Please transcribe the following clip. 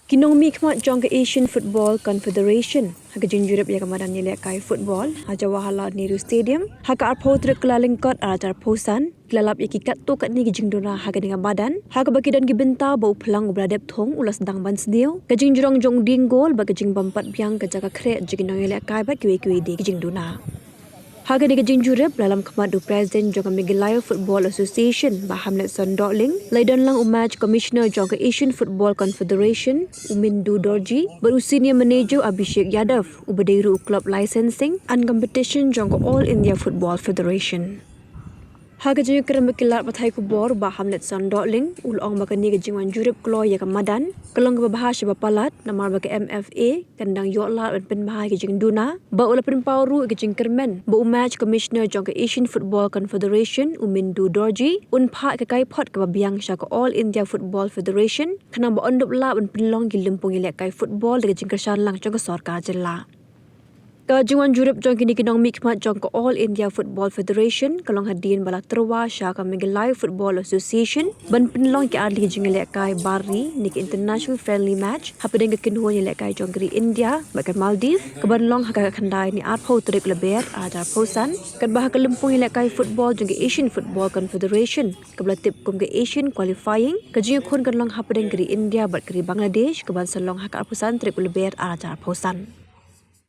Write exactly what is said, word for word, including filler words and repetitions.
Ki nongmihkhmat jong ka Asian Football Confederation ha ka jingjurip ïa ka madan ïalehkai football ha Jawaharlal Nehru Stadium ha ka arphew tarik Kyllalyngkot arhajar arphew san, ki la lap ïa ki katto katne ki jingduna ha kane ka madan, ha kaba ki don ki bynta ba u phlang uba la dep thung u la sdang ban sniew, ka jingjrong jong u dieng goal bad ka jingbym pat biang ka jaka khreh jong ki nongïalehkai bad kiwei kiwei de ki jingduna. Ha kane ka jingjurip la lam khmat da u President jong ka Meghalaya Football Association, Bah Hamletson Dohling, la ïadon lang u Match Commissioner jong ka Asian Football Confederation, u Mindu Dorji, bad u Senior Manager Abhishek Yadav, uba dei ruh u Club Licensing and Competition jong ka All India Football Federation. Ha ka jingïakren bad ki lad pathai khubor, Bah Hamletson Dohling u la ong ba kane ka jingwan jurip kloi ïa ka madan ka long kaba bha shaba palat, namar ba ka M F A kan dang ïoh lad ban pynbha ïa ki jingduna, bad u la pynpaw ruh ïa ka jingkyrmen ba u Match Commissioner jong ka Asian Football Confederation, u Mindu Dorji, un phah ïa ka kaiphod kaba biang sha ka All India Football Federation, khnang ba yn dup lah ban pynlong ki lympung ïalehkai football da ka jingkyrshan lang jong ka sorkar jylla. Ka jingwan jurip jong kine ki nongmihkhmat jong ka All India Football Federation ka long hadien ba la tyrwa sha ka Meghalaya Football Association ban pynlong ki artylli ki jingïalehkai bar ri ne ki international friendly match hapdeng ka kynhun ïalehkai jong ka ri India bad ka Maldives, kaban long ha ka khyndai ne arphew tarik Lber arhajar arphew san, katba ha ka lympung ïalehkai football jong ka Asian Football Confederation, kaba la tip kum ka Asian Qualifying, ka jingïakhun kan long hapdeng ka ri India bad ka ri Bangladesh, kaban sa long ha ka arphew san tarik Lber arhajar arphew san.